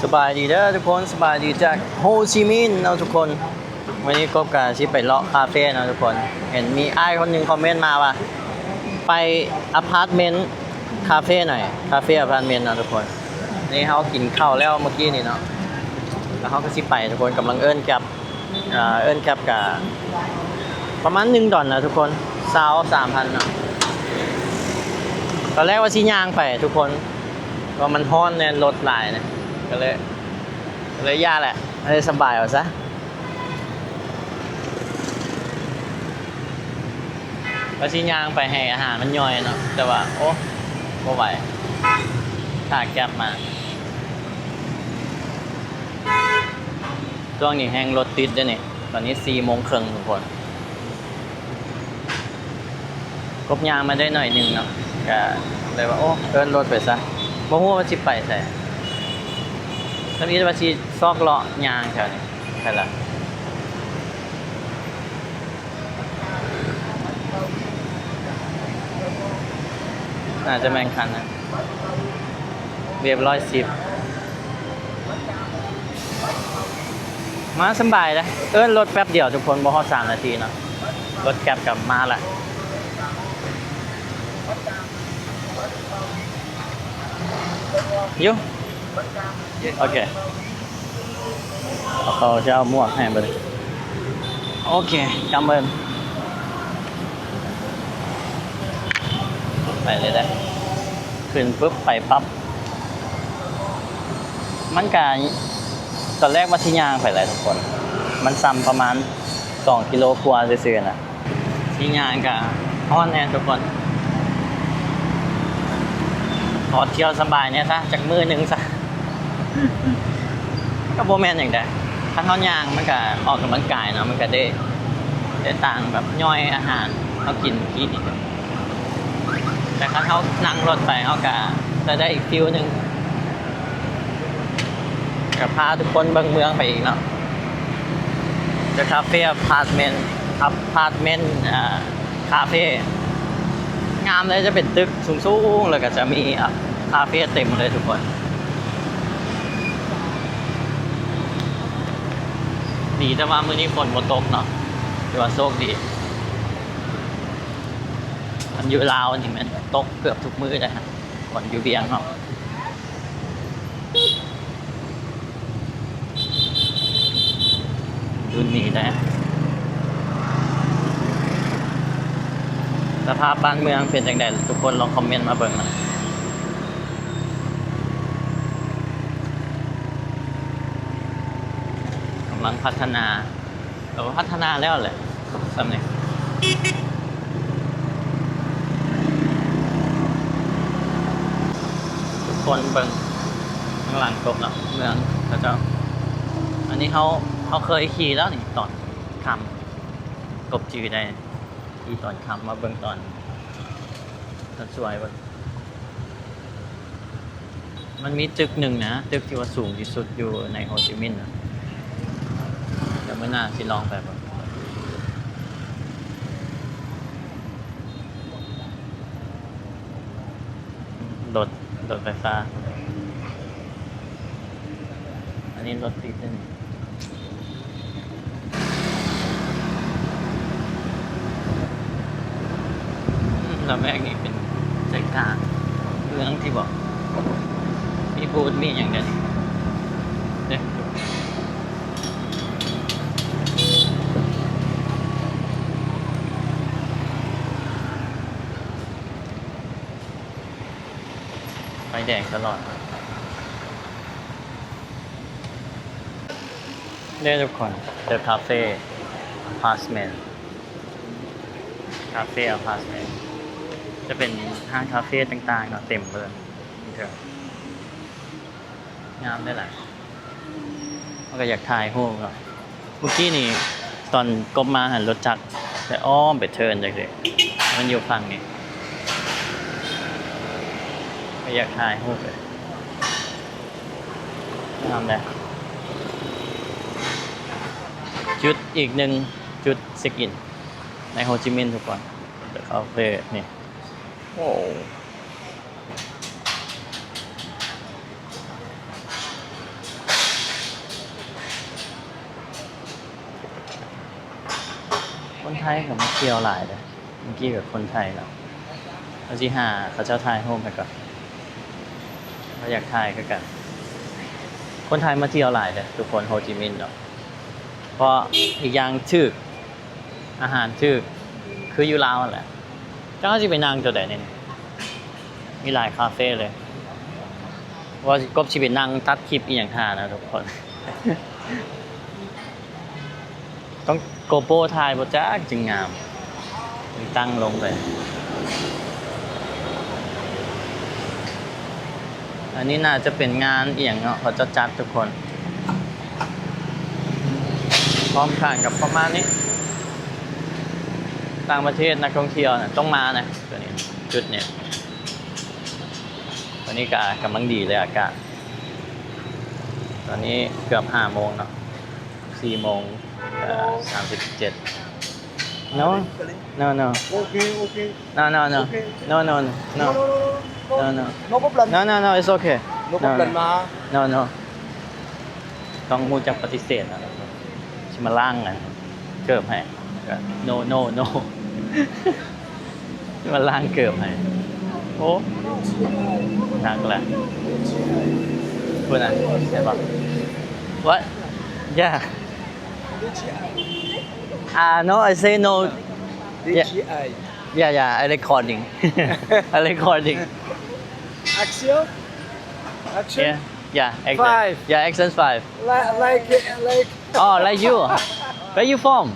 ສະບາຍດີເດີທຸກຄົນ ສະບາຍດີຈາກໂຮຈິມິນເນາະທຸກຄົນ. ມື້ນີ້ກົບກະຊິໄປເລາະຄາເຟເນາະທຸກຄົນ. ເຫັນມີອ້າຍຄົນໜຶ່ງຄອມເມັນມາວ່າ ໄປອາພາດເມັນຄາເຟໜ້ອຍ ຄາເຟອາພາດເມັນເນາະທຸກຄົນ. ນີ້ເຮົາກິນເຂົ້າແລ້ວມື້ກີ້ນີ້ເນາະ ແລ້ວເຮົາກະຊິໄປທຸກຄົນ. ກຳລັງເອີ້ນແກັບ ເອີ ເອີ້ນແກັບກະປະມານໜຶ່ງດອນນະທຸກຄົນ ຊາວສາມພັນເນາະ. ຕອນແລກວ່າຊິຍ່າງໄປທຸກຄົນ ເພາະມັນຮ້ອນແນ່ ລົດຫຼາຍນະ ກະເລີຍ ກະເລີຍຢ່າແຫຼະ ເອົາໃຫ້ສະບາຍເອົາຊະ. ວ່າຊິຍ່າງໄປໃຫ້ອາຫານມັນຍ່ອຍເນາະ ແຕ່ວ່າ ໂອ້ ບໍ່ໄຫວ ຖ້າແກັບມາ. ຊ່ວງນີ້ແຮ່ງລົດຕິດເດ້ນີ້ ຕອນນີ້ສີ່ໂມງເຄິ່ງທຸກຄົນ. ກົບຍ່າງມາໄດ້ໜ້ອຍໜຶ່ງເນາະ ກະເລີຍວ່າ ໂອ້ ເອີ້ນລົດໄປຊະ ບໍ່ຮູ້ວ່າຊິໄປໃສ. ທຳອິດວ່າຊິຊອກເລາະຍ່າງແຖວນີ້ ໃຊ່ລະ ໜ້າຈະແມ່ນຄັນນະ ເວບຮ້ອຍສິບ. ມາສະບາຍເດ້ ເອີ້ນລົດແປັບດຽວທຸກຄົນ ບໍ່ຮອດສາມນາທີເນາະ ລົດແກັບກະມາລະ ຢູ່ ໂອເຄ. ເຂົາຈະເອົາໝວກໃຫ້ເບິ່ງ ໂອເຄ ກຳເບິ່ງ ໄປເລີຍເດ້ ຂຶ້ນປຶບໄປປັບ. ມັນກະ ຕອນແລກວ່າຊິຍ່າງໄປແຫຼະທຸກຄົນ ມັນຊ່ຳປະມານສອງກິໂລກວ່າຊື່ໆນະ. ຊິຍ່າງກະຮ້ອນແນ່ທຸກຄົນ ຂໍທ່ຽວສະບາຍແນ່ຊະ ຈັກມື້ໜຶ່ງຊະ ກະບໍ່ແມ່ນຫຍັງໃດ. ຄັນເຮົາຍ່າງມັນກະອອກກຳລັງກາຍເນາະ ມັນກະໄດ້ ໄດ້ຕ່າງແບບຍ່ອຍອາຫານເຮົາກິນກີ້ນີ້ ແຕ່ຄັນເຮົານັ່ງລົດໄປ ເຮົາກະຈະໄດ້ອີກຟີວໜຶ່ງ. ກະພາທຸກຄົນເບິ່ງເມືອງໄປອີກເນາະ The Cafe Apartment Apartment ອ່າ Cafe ງາມເລີຍ ຈະເປັນຕຶກສູງໆ ແລ້ວກະຈະມີ ອ່າ ຄາເຟເຕັມເລີຍທຸກຄົນ. ດີແຕ່ວ່າມື້ນີ້ຝົນບໍ່ຕົກເນາະ ຖືວ່າໂຊກດີ. ຄັນຢູ່ລາວນີ້ແມ່ນຕົກເກືອບທຸກມື້ເດ້ ຝົນຢູ່ວຽງເຮົາ. ດຸ່ນນີ້ແຫຼະ ສະພາບບ້ານເມືອງເປັນຈັ່ງໃດ ທຸກຄົນລອງຄອມເມັນມາເບິ່ງນະ. ກຳລັງພັດທະນາ ກະວ່າພັດທະນາແລ້ວແຫຼະ ຊ່ຳນີ້ ທຸກຄົນເບິ່ງຂ້າງຫຼັງກົບເນາະ ເມືອງເຂົາເຈົ້າ. ອັນນີ້ເຮົາ ເຮົາເຄີຍຂີ່ແລ້ວນີ້ ຕອນຄ່ຳ ກົບຈື່ໄດ້ ຂີ່ຕອນຄ່ຳ ມາເບິ່ງຕອນ ຕອນສວຍເບິ່ງ. ມັນມີຕຶກໜຶ່ງນະ ຕຶກທີ່ວ່າສູງທີ່ສຸດຢູ່ໃນໂຮຈິມິນນະ ດຽວມື້ໜ້າຊິລອງໄປເບິ່ງ. ລົດ ລົດໄຟຟ້າ ອັນນີ້ລົດຕິດເດ້ນີ້. ລະແວກນີ້ເປັນໃຈກາງເມືອງທີ່ບອກ ມີບູດມີຫຍັງເດ້ນີ້ ເດ້ ໄຟແດງຕະຫຼອດ. ເດ້ທຸກຄົນ The Cafe Apartment Cafe Apartment ຈະເປັນຮ້ານຄາເຟຕ່າງໆເນາະ ເຕັມເລີຍ ງາມເດ້ຫຼະ. ເຮົາກະຢາກຖ່າຍຮູບເນາະ ມື້ກີ້ນີ້ຕອນກົບມາຫັ້ນ ລົດຈັກໄປອ້ອມໄປເທີນຈັ່ງຊີ້ ມັນຢູ່ຝັ່ງນີ້ ກະຢາກຖ່າຍຮູບເລີຍ. ງາມເດ້ ຈຸດອີກໜຶ່ງຈຸດເຊັກອິນໃນໂຮຈິມິນທຸກຄົນ ເດີຄາເຟນີ້ ໂອ້. ໄທກໍມາທ່ຽວຫຼາຍເດ້. ເມື່ອກີ້ກໍຄົນໄທເນາະ ເຮົາຊິຫາເຂົາເຈົ້າຖ່າຍຮູບໃຫ້ກ່ອນ. ເຮົາຢາກຖ່າຍຄືກັນ. ຄົນໄທມາທ່ຽວຫຼາຍເດ້ທຸກຄົນ ໂຮຈິມິນເນາະ. ເພາະອີກຢ່າງຖືກ ອາຫານຖືກ ຄືຢູ່ລາວຫັ້ນແຫຼະ. ຈັກເຮົາຊິໄປນັ່ງໂຕໃດນີ້ ມີຫຼາຍຄາເຟເລີຍ. ວ່າກົບຊິໄປນັ່ງຕັດຄລິບອີ່ຫຍັງຖ້ານະທຸກຄົນ. ຕ້ອງໂກໂປຖ່າຍບໍ່ຈັກຈຶ່ງງາມ. ຕັ້ງລົງໄປ. ອັນນີ້ໜ້າຈະເປັນງານອີ່ຫຍັງເນາະ ເຂົາເຈົ້າຈັດທຸກຄົນ. ພ້ອມຂ້າງກັບປະມານນີ້. ຕ່າງປະເທດນັກທ່ອງທ່ຽວນະ ຕ້ອງມານະ ຕົວນີ້ ຈຸດນີ້. ຕອນນີ້ກະກຳລັງດີເລີຍອາກາດ. ຕອນນີ້ເກືອບຫ້າໂມງເນາະ ສີ່ໂມງ ເອີ ສາມສິບເຈັດ. No, no, no. Okay, okay. No, no, no. Okay. No, no, no. No, no, no. No, no, no. No problem. No, no, no, it's okay. No problem, ma. No, no. ຕ້ອງຮູ້ຈັກປະຕິເສດນະ. ຊິມາລ້າງອັນເກີບໃຫ້. No, no, no. ມາລ້າງເກີບໃຫ້. ໂອ້ ໜັກລະ. ພຸ້ນນະ ເຫັນບໍ່? What? Yeah. Uh, no, I say no. Yeah. Yeah, yeah, I recording. I recording. Action. Action. Yeah, yeah, action. Five. Yeah, action five. Li-, like, like. Oh, like you. Where you from?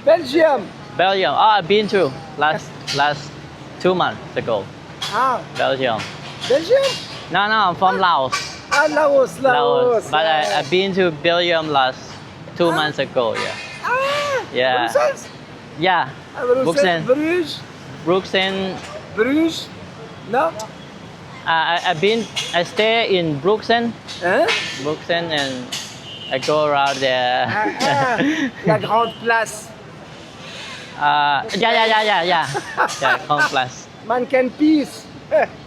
Belgium. Belgium. Oh, I've been to last, last two months ago. Ah. Belgium. Belgium? No, no, I'm from Laos. Ah, Laos, Laos. But I, I've been to Belgium last two months ago, yeah. Ah, yeah. Brussels? Yeah. Ah, Brussels, Bruxelles. Bruges? Bruxelles. Bruges? No? Uh, I, I've been, I stay in Bruxelles. Huh? Bruxelles, and I go around there. Ah, ah, la grande place. Uh, yeah, yeah, yeah, yeah, yeah. Yeah, Grand Place. Man can piss.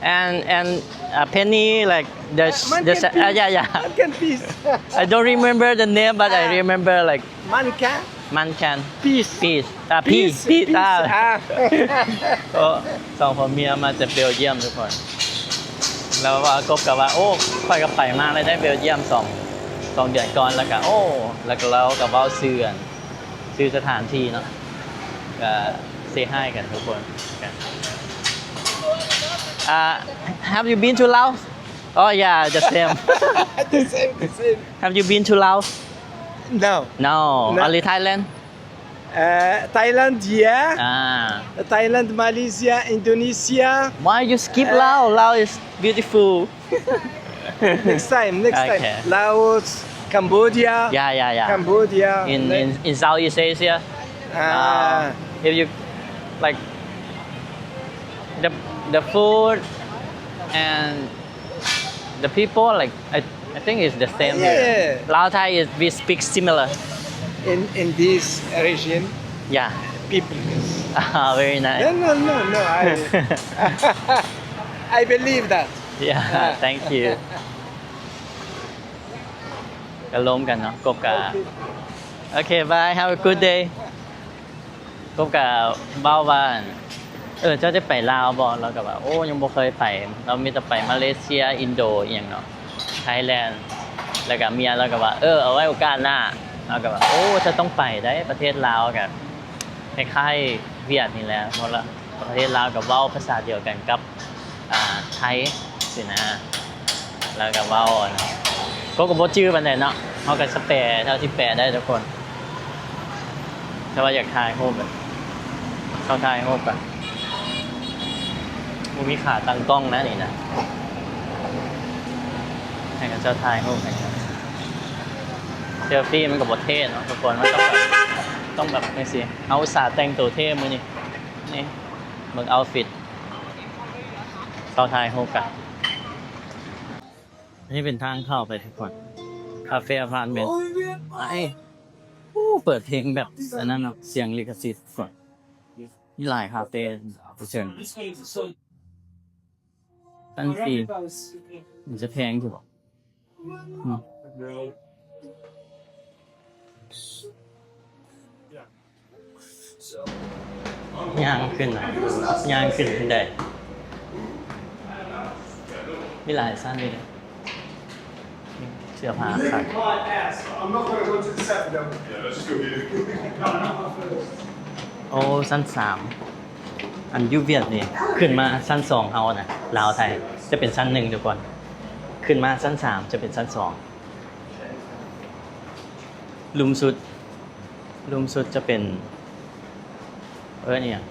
And, and, uh, Penny, like, the, man the, can uh, piss. Yeah, yeah. Man can piss. I don't remember the name, but I remember, like, man can? Man can. Piss. Piss. Ah, piss, piss. Piss. Ah. ກໍສອງຜົວເມຍມາຈາກເບວຢ້ຽມທຸກຄົນ. ແລ້ວວ່າກົບກໍວ່າ ໂອ້ ຂ້ອຍກໍໄປມາແລ້ວໄດ໋ ເບວຢ້ຽມ ສອງ ສອງເດືອນກ່ອນ. ແລ້ວກໍ ໂອ້ ແລ້ວກໍລາວກໍເວົ້າຊື່ອັນ ຊື່ສະຖານທີ່ເນາະ ກໍເຊຮາຍກັນທຸກຄົນ. Uh, have you been to Laos? Oh, yeah, the same. The same, the same. Have you been to Laos? No. No. No. Only Thailand? Uh, Thailand, yeah. Ah. Thailand, Malaysia, Indonesia. Why you skip Laos? Laos is beautiful. Next time, next time. Okay. Laos, Cambodia. Yeah, yeah, yeah. Cambodia. In, in, in Southeast Asia. Ah. Uh, if you like the, the food and the people, like, I, I think it's the same here. Yeah. Lao Thai is, we speak similar. In, in this region, yeah, people. Ah, very nice. No, no, no, no. I, I believe that. Yeah, thank you. ກໍລົມກັນເນາະ ກົບກະ ໂອເຄ ບາຍ have a good day. ກົບກະເວົ້າວ່າ ເອີ ເຈົ້າໄດ້ໄປລາວບໍ່? ລາວກໍວ່າ ໂອ້ ຍັງບໍ່ເຄີຍໄປ. ລາວມີແຕ່ໄປມາເລເຊຍ ອິນໂດ ອີ່ຫຍັງເນາະ ໄທແລນ. ແລ້ວກໍເມຍລາວກໍວ່າ ເອີ ເອົາໄວ້ໂອກາດໜ້າ. ລາວກໍວ່າ ໂອ້ ເຈົ້າຕ້ອງໄປໄດ໋ ປະເທດລາວກໍຄ້າຍໆຫວຽດນີ້ແຫຼະ ເພາະລະ ປະເທດລາວກໍເວົ້າພາສາດຽວກັນກັບ ອ່າ ໄທຊີ້ນະ. ແລ້ວກໍເວົ້າອັນ ກໍ ກໍບໍ່ຈື່ປານໃດເນາະ ເຮົາກໍສະແປເທົ່າທີ່ແປໄດ້ທຸກຄົນ. ແຕ່ວ່າຢາກຖ່າຍຮູບ ເຂົາຖ່າຍຮູບກັນ ບໍ່ມີຂາຕັ້ງກ້ອງນະນີ້ນະ ໃຫ້ເຂົາເຈົ້າຖ່າຍຮູບໃຫ້. ເຊລຟີ້ມັນກໍບໍ່ເທ່ເນາະທຸກຄົນ ມັນຕ້ອງແບບ ຕ້ອງແບບຈັ່ງຊີ້. ເຮົາອຸດສ່າແຕ່ງໂຕເທ່ມື້ນີ້ ນີ້ ເບິ່ງເອົາຟິດ ເຂົາຖ່າຍຮູບກັນ. ນີ້ເປັນທາງເຂົ້າໄປທຸກຄົນ ຄາເຟອາພາດເມັນ. ໂອ້ ເປີດເພງແບບອັນນັ້ນເນາະ ສຽງລິຂະສິດກ່ອນ. ມີຫຼາຍຄາເຟເຊີນ ຕັ້ງຕີ ມັນຈະແພງຢູ່ບໍ່? ອືມ. ຍ່າງຂຶ້ນນະ ຍ່າງຂຶ້ນບັນໄດ ມີຫຼາຍຊັ້ນຢູ່ເດ້ ເສື້ອຜ້າຄັກ. I'm not gonna go to the seven, though. ໂອ້ ຊັ້ນສາມ ອັນຢູ່ຫວຽດນີ້ ຂຶ້ນມາຊັ້ນສອງເຮົານະ ລາວໄທ ຈະເປັນຊັ້ນໜຶ່ງທຸກຄົນ ຂຶ້ນມາຊັ້ນສາມຈະເປັນຊັ້ນສອງ ລຸ່ມສຸດ ລຸ່ມສຸດຈະເປັນ ເອີ້ນອີ່ຫຍັງ?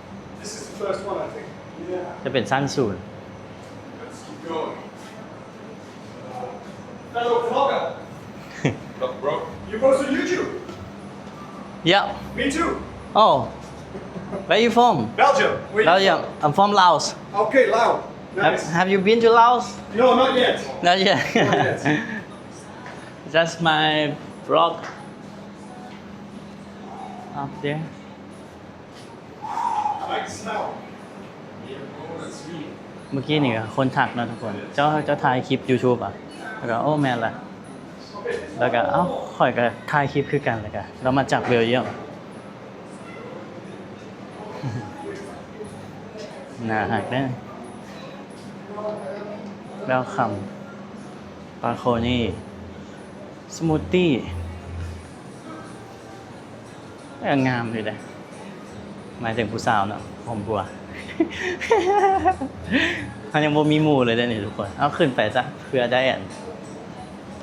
This is the first one, I think. Yeah. ຈະເປັນຊັ້ນສູນ. Let's keep going. Fellow vlogger. Look, bro. You post on YouTube? Yeah. Me too. Oh. Where you from? Belgium. Where you Belgium. From? I'm from Laos. Okay, Laos. Nice. Have, have you been to Laos? No, not yet. Not yet. Not yet. That's my vlog up there. I like the smell. Yeah, bro, that's me. ເມື່ອກີ້ນີ້ກໍຄົນທັກເນາະທຸກຄົນ ເຈົ້າ ເຈົ້າຖ່າຍຄລິບ YouTube ອະ? ແລ້ວກໍ ໂອ້ ແມ່ນລະ ແລ້ວກໍ ເອົ້າ ຂ້ອຍກໍຖ່າຍຄລິບຄືກັນ ແລ້ວກໍລາວມາຈາກເບວຢ້ຽມ. ໜ້າຮັກເດ້ Welcome ປາໂຄນີ ສະມູດຕີ້ ເອີ ງາມຢູ່ເດ້ ໝາຍເຖິງຜູ້ສາວເນາະ ຫົວບົວ ເຮົາຍັງບໍ່ມີໝູ່ເລີຍເດ້ນີ້ທຸກຄົນ ເອົາຂຶ້ນໄປຊະ ເພື່ອໄດ້ອັນ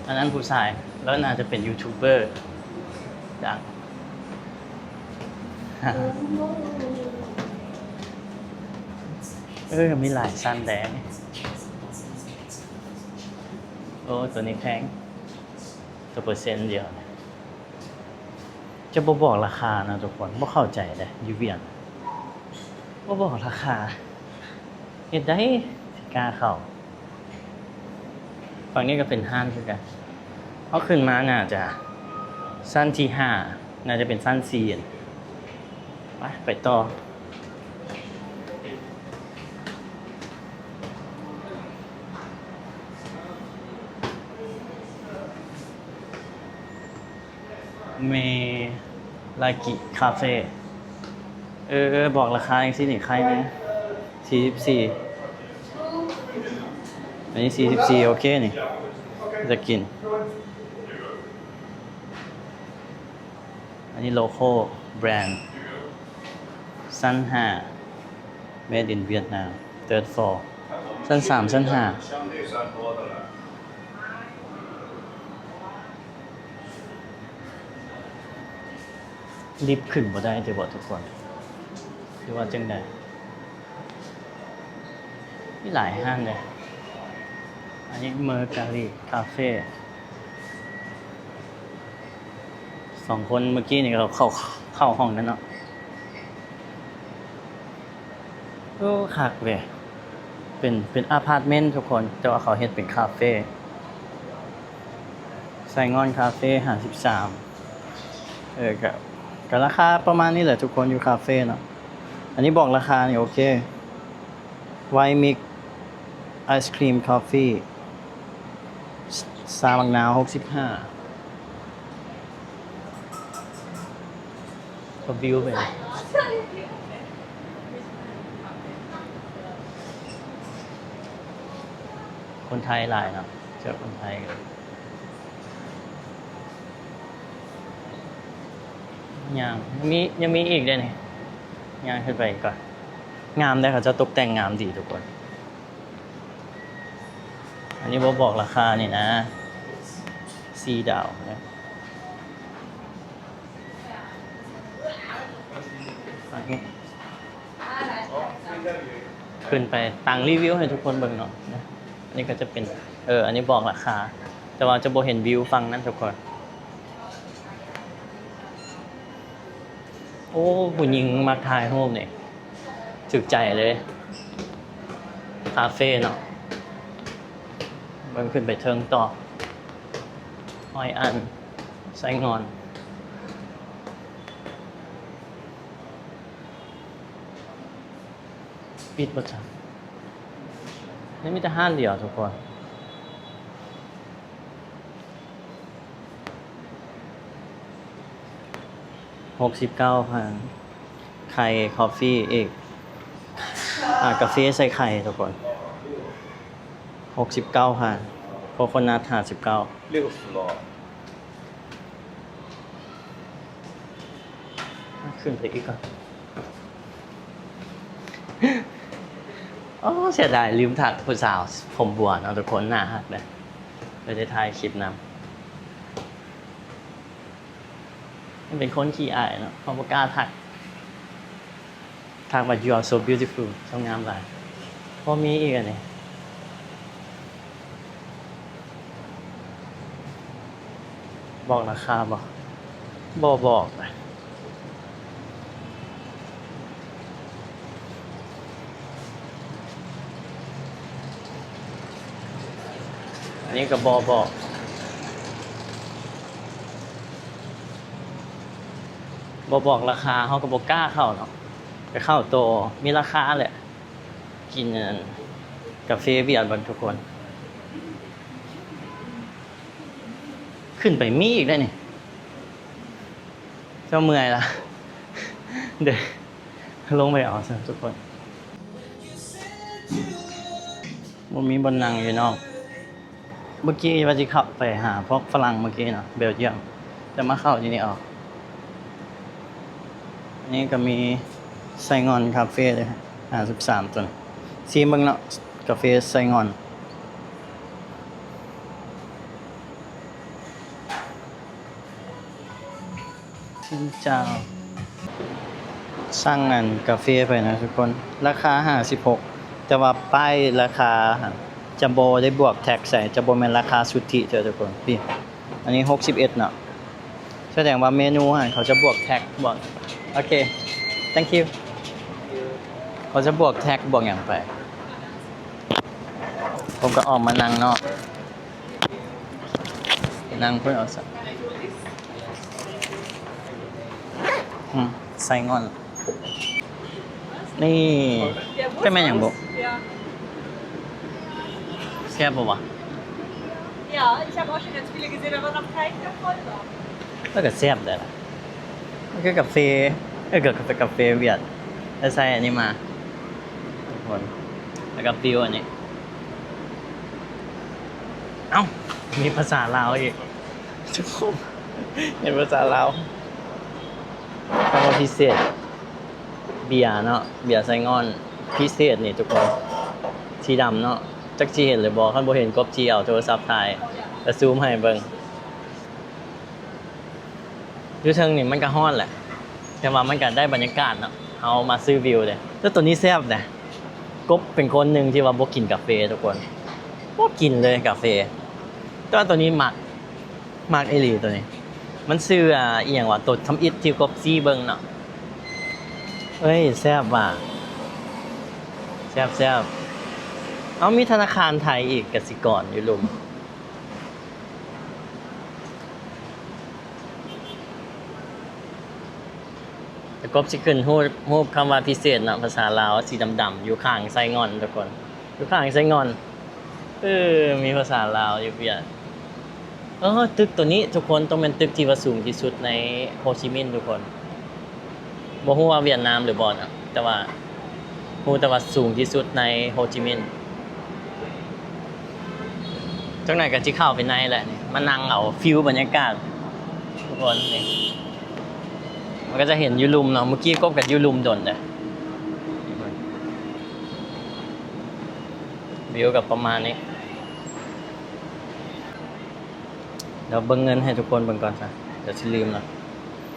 ອັນນັ້ນຜູ້ຊາຍ ລາວໜ້າຈະເປັນຢູທູບເບີດັງ. ເອີ ມີຫຼາຍຊັ້ນແດ່ ໂອ້ ໂຕນີ້ແພງ ໂຕເປີເຊັນດຽວ ຈະບໍ່ບອກລາຄານະທຸກຄົນ ບໍ່ເຂົ້າໃຈເດ້ ຢູ່ຫວຽດ ບໍ່ບອກລາຄາ ເຮັດໃດຊິກ້າເຂົ້າ. ຝັ່ງນີ້ກໍເປັນຮ້ານຄືກັນ ເຮົາຂຶ້ນມາໜ້າຈະຊັ້ນທີຫ້າ ໜ້າຈະເປັນຊັ້ນສີ່ ໄປ ໄປຕໍ່. ເມລາກິຄາເຟ ເອີ ບອກລາຄາຈັ່ງຊີ້ນີ້ ໃຄແນ່ ສີ່ສິບສີ່ ອັນນີ້ສີ່ສິບສີ່ ໂອເຄນີ້ ຈະກິນ ອັນນີ້ໂລໂກ້ແບຣນ ຊັ້ນຫ້າ Made in Vietnam Third Floor ຊັ້ນສາມ ຊັ້ນຫ້າ ລິບຂຶ້ນບໍ່ໄດ້ຕິບໍທຸກຄົນ ຫຼືວ່າຈັ່ງໃດ? ມີຫຼາຍຮ້ານເດ້ ອັນນີ້ເມີກາລີຄາເຟ ສອງຄົນເມື່ອກີ້ນີ້ເຂົາເຂົ້າ ເຂົ້າຫ້ອງນັ້ນເນາະ. ໂອ້ ຄັກເວີຍ ເປັນ ເປັນອາພາດເມັນທຸກຄົນ ແຕ່ວ່າເຂົາເຮັດເປັນຄາເຟ ໄຊງ່ອນຄາເຟ ຫ້າສິບສາມ ເອີ ກະ ກະລາຄາປະມານນີ້ແຫຼະທຸກຄົນ ຢູ່ຄາເຟເນາະ. ອັນນີ້ບອກລາຄານີ້ໂອເຄ White Mix Ice Cream Coffee ຊາບັກນາວ ຫົກສິບຫ້າ ກໍວິວໄປ ຄົນໄທຫຼາຍເນາະ ເຈີຄົນໄທກັນ ຍ່າງ ຍັງມີ ຍັງມີອີກເດ້ນີ້ ຍ່າງຂຶ້ນໄປອີກກ່ອນ. ງາມເດ້ ເຂົາເຈົ້າຕົກແຕ່ງງາມດີທຸກຄົນ. ອັນນີ້ບໍ່ບອກລາຄານີ້ນະ ສີ່ດາວນະ. ອັນນີ້ຂຶ້ນໄປຕັ້ງຣີວິວໃຫ້ທຸກຄົນເບິ່ງເນາະ. ອັນນີ້ກໍຈະເປັນ ເອີ ອັນນີ້ບອກລາຄາ ແຕ່ວ່າຈະບໍ່ເຫັນວິວຝັ່ງນັ້ນທຸກຄົນ. ໂອ້ ຜູ້ຍິງມັກຖ່າຍຮູບນີ້ ຖືກໃຈເລີຍ ຄາເຟເນາະ. ເບິ່ງຂຶ້ນໄປເທິງຕໍ່ ຮອຍອັນ ໄຊງ່ອນ ປິດບໍ່ຈັກ ຍັງມີແຕ່ຮ້ານດຽວທຸກຄົນ. ຫົກສິບເກົ້າພັນ ໄຂ່ຄອບຟີອີກ ອາ ກາເຟໃສ່ໄຂ່ທຸກຄົນ ຫົກສິບເກົ້າພັນ ໂຄໂຄນັດ ຫ້າສິບເກົ້າ ຂຶ້ນໄປອີກກ່ອນ. ໂອ້ ເສຍດາຍລືມທັກຜູ້ສາວຜົມບົວເນາະທຸກຄົນ ໜ້າຮັກເດ້ ບໍ່ໄດ້ຖ່າຍຄລິບນຳ. ມັນເປັນຄົນຂີ້ອາຍເນາະ ເຮົາບໍ່ກ້າທັກ ທັກວ່າ You are so beautiful ເຈົ້າງາມຫຼາຍ. ບໍ່ມີອີກອັນນີ້ ບອກລາຄາບໍ່? ບໍ່ບອກ. ອັນນີ້ກໍບໍ່ບອກ ບໍ່ບອກລາຄາ ເຮົາກໍບໍ່ກ້າເຂົ້າເນາະ ໄປເຂົ້າໂຕມີລາຄາແຫຼະ. ກິນອັນກາເຟຫວຽດເບິ່ງທຸກຄົນ ຂຶ້ນໄປມີອີກໄດ໋ນີ້ ເຈົ້າເມື່ອຍລະ ເດີ ລົງໄປເອົາຊະທຸກຄົນ ບໍ່ມີບ່ອນນັ່ງຢູ່ນອກ. ເມື່ອກີ້ວ່າຊິເຂົ້າໄປຫາພວກຝຣັ່ງເມື່ອກີ້ເນາະ ເບວຈຽມ ແຕ່ມາເຂົ້າຢູ່ນີ້ເອົາ. ອັນນີ້ກໍມີໄຊງ່ອນຄາເຟເດ້ ຫ້າສິບສາມຕົນ ຊີມເບິ່ງເນາະ ກາເຟໄຊງ່ອນ. ຊິນເຈົ້າ ສັ່ງອັນກາເຟໄປນະທຸກຄົນ ລາຄາຫ້າສິບຫົກ ແຕ່ວ່າປ້າຍລາຄາຫັ້ນຈະບໍ່ໄດ້ບວກແທັກໃສ່ ຈະບໍ່ແມ່ນລາຄາສຸດທິເທື່ອທຸກຄົນ. ນີ້ ອັນນີ້ຫົກສິບເອັດເນາະ ສະແດງວ່າເມນູຫັ້ນເຂົາຈະບວກແທັກ ບວກ ໂອເຄ thank you ເຂົາຈະບວກແທັກບວກຫຍັງໄປ. ຜົມກໍອອກມານັ່ງນອກ ນັ່ງພຸ້ນເອົາຊະ ອືມ ໄຊງ່ອນ ນີ້ ເປັນແມ່ນຫຍັງບຸ? ແຊບບໍ່ວະ? Ja, ich habe auch schon ganz viele gesehen, aber noch keinen gefunden. ແລ້ວກໍແຊບແຫຼະ ມັນຄືກາເຟ ເອີ ກໍເປັນກາເຟຫວຽດ ແລ້ວໃສ່ອັນນີ້ມາທຸກຄົນ ແລ້ວກໍຟິວອັນນີ້ ເອົ້າ ມີພາສາລາວອີກທຸກຄົນ ເຫັນພາສາລາວ ຄຳວ່າພິເສດ ເບຍເນາະ ເບຍໄຊງ່ອນພິເສດນີ້ທຸກຄົນ ສີດຳເນາະ ຈັກຊິເຫັນຫຼືບໍ່ ຄັນບໍ່ເຫັນກົບຈີເອົາໂທລະສັບຖ່າຍ ແລ້ວຊູມໃຫ້ເບິ່ງ. ຢູ່ເທິງນີ້ມັນກະຮ້ອນແຫຼະ ແຕ່ວ່າມັນກະໄດ້ບັນຍາກາດເນາະ ເຮົາມາຊື້ວິວເດ້. ແຕ່ໂຕນີ້ແຊບເດ້ ກົບເປັນຄົນໜຶ່ງທີ່ວ່າບໍ່ກິນກາເຟທຸກຄົນ ບໍ່ກິນເລີຍກາເຟ ແຕ່ວ່າໂຕນີ້ມັກ ມັກອີ່ຫຼີໂຕນີ້ ມັນຊື່ ອາ ອີ່ຫຍັງວະ ໂຕທຳອິດທີ່ກົບຊີ້ເບິ່ງເນາະ. ເອີຍ ແຊບວ່ະ ແຊບໆ ເອົ້າ ມີທະນາຄານໄທອີກ ກະສິກອນຢູ່ລຸ່ມ. ແລ້ວກົບຊິຂຶ້ນຮູບ ຮູບຄຳວ່າພິເສດເນາະ ພາສາລາວ ສີດຳໆ ຢູ່ຂ້າງໄຊງ່ອນທຸກຄົນ ຢູ່ຂ້າງໄຊງ່ອນ ເອີ ມີພາສາລາວຢູ່ເບຍ. ເອີ ຕຶກໂຕນີ້ທຸກຄົນ ຕ້ອງແມ່ນຕຶກທີ່ວ່າສູງທີ່ສຸດໃນໂຮຈິມິນທຸກຄົນ. ບໍ່ຮູ້ວ່າຫວຽດນາມຫຼືບໍ່ເນາະ ແຕ່ວ່າຮູ້ແຕ່ວ່າສູງທີ່ສຸດໃນໂຮຈິມິນ. ຈັກໜ້ອຍກໍຊິເຂົ້າໄປໃນແຫຼະນີ້ ມານັ່ງເອົາຟີລບັນຍາກາດທຸກຄົນນີ້ ມັນກໍຈະເຫັນຢູ່ລຸ່ມເນາະ ເມື່ອກີ້ກົບກັນຢູ່ລຸ່ມດົນເດ້. ວິວກໍປະມານນີ້ ດຽວເບິ່ງເງິນໃຫ້ທຸກຄົນເບິ່ງກ່ອນຊະ ດຽວຊິລືມລະ.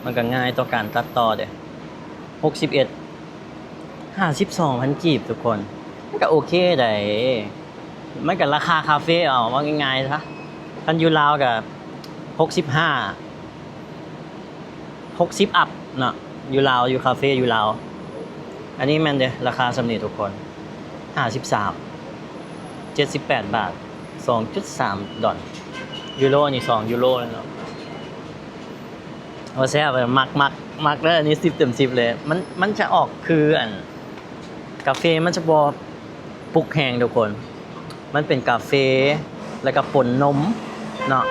ມັນກໍງ່າຍຕໍ່ການຕັດຕໍ່ເດ້ ຫົກສິບເອັດ ຫ້າສິບສອງພັນກີບທຸກຄົນ ມັນກໍໂອເຄໄດ໋ ມັນກໍລາຄາຄາເຟເອົາ ເວົ້າງ່າຍໆຊະ. ຄັນຢູ່ລາວກໍຫົກສິບຫ້າ ຫົກສິບອັບເນາະ ຢູ່ລາວ ຢູ່ຄາເຟຢູ່ລາວ. ອັນນີ້ແມ່ນເດ້ ລາຄາສ່ຳນີ້ທຸກຄົນ ຫ້າສິບສາມ ເຈັດສິບແປດບາດ ສອງຈຸດສາມດອນ ຢູໂຣນີ້ສອງຢູໂຣແລ້ວເນາະ. ໂອ້ ແຊບ ມັກ ມັກ ມັກເດີ ອັນນີ້ສິບເຕັມສິບເລີຍ. ມັນ ມັນຈະອອກຄືອັນ ກາເຟມັນຈະບໍ່ປຸກແຮງທຸກຄົນ ມັນເປັນກາເຟ ແລ້ວກໍປົນນົມເນາະ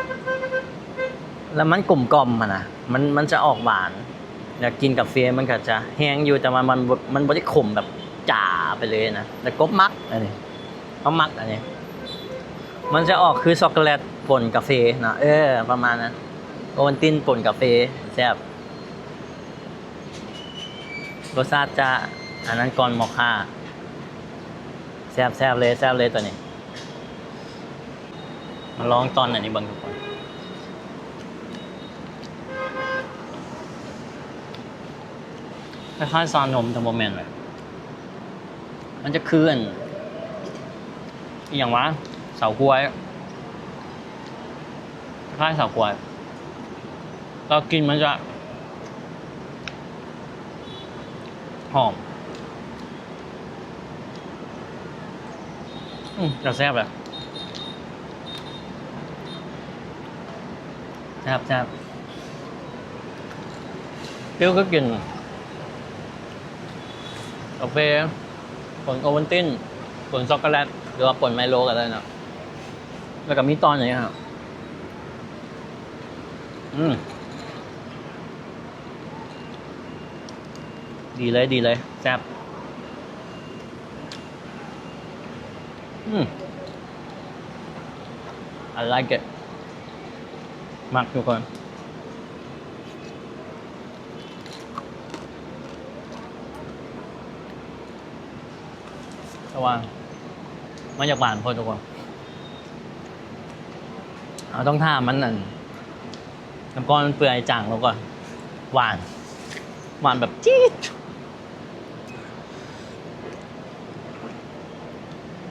ແລ້ວມັນກົມກ່ອມຫັ້ນນະ ມັນ ມັນຈະອອກຫວານ ຢາກກິນກາເຟມັນກໍຈະແຮງຢູ່ ແຕ່ວ່າມັນບໍ່ ມັນບໍ່ໄດ້ຂົມແບບຈ໋າໄປເລີຍນະ. ແລ້ວກົບມັກອັນນີ້ ເຮົາມັກອັນນີ້ ມັນຈະອອກຄືຊັອກໂກແລັດປົນກາເຟເນາະ ເອີ ປະມານນັ້ນ ໂອວັນຕິນປົນກາເຟ ແຊບ. ລົດຊາດຈະອັນນັ້ນກ່ອນມໍຄາ ແຊບໆເລີຍ ແຊບເລີຍຕົວນີ້. ມາລອງຕອນອັນນີ້ເບິ່ງທຸກຄົນ ຄ້າຍໆຊານົມ ແຕ່ບໍ່ແມ່ນເລີຍ ມັນຈະຄືອັນ ອີ່ຫຍັງວະ ເສາກ້ວຍ ຄ້າຍໆເສາກ້ວຍ ແລ້ວກິ່ນມັນຈະ ຫອມ ອືມ ກໍແຊບແຫຼະ ແຊບໆ ຟິວຄືກິນກາເຟ ປົນໂອວັນຕິນ ປົນຊັອກໂກແລັດ ຫຼືວ່າປົນໄມໂລກໍໄດ້ເນາະ. ແລ້ວກໍມີຕອນນີ້ຮະ ອືມ ດີເລີຍ ດີເລີຍ ແຊບ ອືມ I like it ມັກທຸກຄົນ. ແຕ່ວ່າມັນຢາກຫວານໂພດທຸກຄົນ ເຮົາຕ້ອງຖ້າມັນ ອັນ ນ້ຳກ້ອນມັນເປື່ອຍຈາງລົງກ່ອນ ຫວານ ຫວານແບບຈີດ.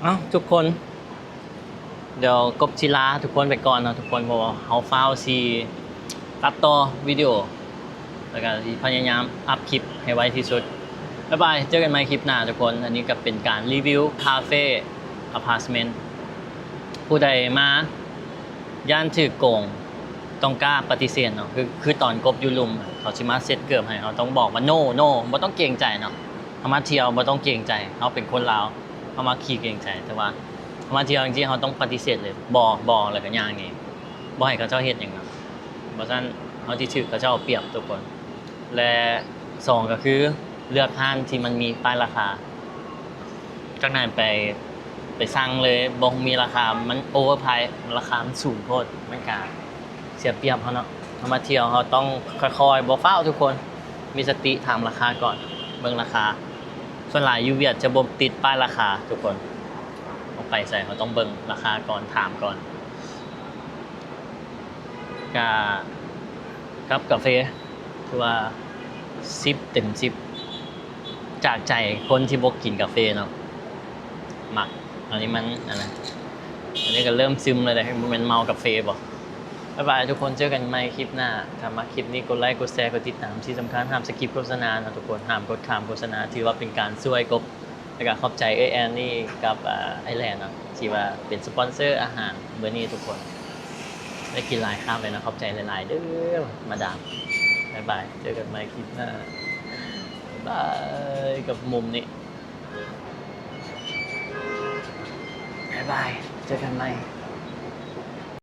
ເອົ້າ ທຸກຄົນ ດຽວກົບຊິລາທຸກຄົນໄປກ່ອນເນາະທຸກຄົນ ເພາະວ່າເຮົາຟ້າວຊິຕັດຕໍ່ວິດີໂອ ແລ້ວກໍຊິພະຍາຍາມອັບຄລິບໃຫ້ໄວທີ່ສຸດ. ບາຍບາຍ ເຈີກັນໃໝ່ຄລິບໜ້າທຸກຄົນ. ອັນນີ້ກໍເປັນການຣີວິວຄາເຟ ອາພາດເມັນ ຜູ້ໃດມາຢ້ານຖືກໂກງ ຕ້ອງກ້າປະຕິເສດເນາະ ຄື ຄືຕອນກົບຢູ່ລຸ່ມ ເຂົາຊິມາເຊັດເກີບໃຫ້ ເຮົາຕ້ອງບອກວ່າ ໂນ ໂນ ບໍ່ຕ້ອງເກງໃຈເນາະ. ເຮົາມາທ່ຽວບໍ່ຕ້ອງເກງໃຈ ເຮົາເປັນຄົນລາວ ເຮົາມັກຂີ້ເກງໃຈ ແຕ່ວ່າເຮົາມາທ່ຽວຈັ່ງຊີ້ ເຮົາຕ້ອງປະຕິເສດເລີຍ ບໍ່ ບໍ່ ແລ້ວກໍຍ່າງໜີ ບໍ່ໃຫ້ເຂົາເຈົ້າເຮັດຫຍັງນຳ ບໍ່ຊັ້ນເຮົາຊິຖືກເຂົາເຈົ້າເອົາປຽບທຸກຄົນ. ແລະ ສອງ ກໍຄືເລືອກຮ້ານທີ່ມັນມີປ້າຍລາຄາ ຈາກນັ້ນໄປ ໄປສັ່ງເລີຍ ບໍ່ມີລາຄາ ມັນ overprice ລາຄາມັນສູງໂພດ ມັນກະ ເສຍປຽບເຮົາເນາະ. ເຮົາມາທ່ຽວ ເຮົາຕ້ອງຄ່ອຍໆ ບໍ່ຟ້າວທຸກຄົນ ມີສະຕິ ຖາມລາຄາກ່ອນ ເບິ່ງລາຄາ. ສ່ວນຫຼາຍຢູ່ຫວຽດຈະບໍ່ຕິດປ້າຍລາຄາທຸກຄົນ ເຮົາໄປໃສເຮົາຕ້ອງເບິ່ງລາຄາກ່ອນ ຖາມກ່ອນ. ກະ ກັບກາເຟ ຖືວ່າສິບເຕັມສິບ ຈາກໃຈຄົນທີ່ບໍ່ກິນກາເຟເນາະ ມັກ. ອັນນີ້ມັນ ອັນນັ້ນ ອັນນີ້ກໍເລີ່ມຊຶມແລ້ວເດ້ ບໍ່ແມ່ນເມົາກາເຟບໍ? ບາຍບາຍທຸກຄົນ ເຈີກັນໃໝ່ຄລິບໜ້າ. ຖ້າມັກຄລິບນີ້ ກົດໄລ ກົດແຊ ກົດຕິດຕາມ ທີ່ສຳຄັນຫ້າມສະກິບໂຄສະນາເນາະທຸກຄົນ ຫ້າມກົດຂ້າມໂຄສະນາ ຖືວ່າເປັນການຊ່ວຍກົບ ແລ້ວກໍຂອບໃຈເອື້ອຍແອນນີ້ກັບ ເອີ ອ້າຍແຫຼນເນາະ ທີ່ວ່າເປັນສະປອນເຊີອາຫານມື້ນີ້ທຸກຄົນ. ໄດ້ກິນຫຼາຍຄາບເລີຍເນາະ ຂອບໃຈຫຼາຍໆເດີ້ມາດາມ. ບາຍບາຍ ເຈີກັນໃໝ່ຄລິບໜ້າ. ບາຍບາຍ ກັບມຸມນີ້. ບາຍບາຍ ເຈີກັນໃໝ່.